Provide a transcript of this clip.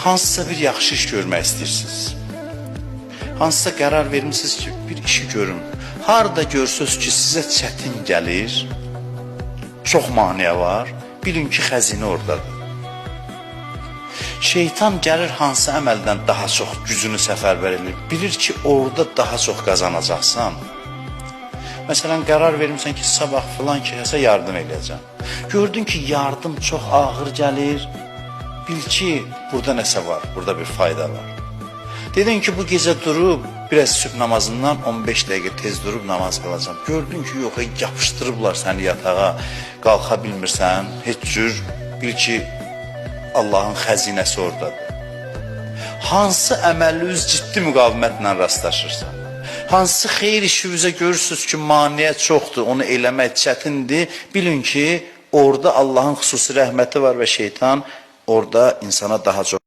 Hansısa bir yaxşı iş görmək istəyirsiniz. Hansısa qərar vermisiniz ki, bir işi görüm. Harda görsünüz ki, sizə çətin gəlir, çox maneə var, bilin ki, xəzinə oradadır. Şeytan gəlir hansı əməldən daha çox gücünü səfərbər edir. Bilir ki, orada daha çox qazanacaqsan. Məsələn, qərar vermisən ki, sabah filan kəsə yardım eləyəcəm. Gördün ki, yardım çox ağır gəlir. Bil ki, burada nəsə var, burada bir fayda var. Dedin ki, bu gecə durub biraz sübh namazından 15 dəqiqə tez durub namaz qılacağam. Gördün ki, yox, yapışdırıblar səni yatağa, qalxa bilmirsən, heç cür. Bil ki, Allahın xəzinəsi oradadır. Hansı əməlli üz ciddi müqavimətlə rastlaşırsan? Hansı xeyir işi üzə görürsünüz ki, maneə çoxdur, onu eləmək çətindir, bilin ki, orada Allahın xüsusi rəhməti var və şeytan orada insana daha çox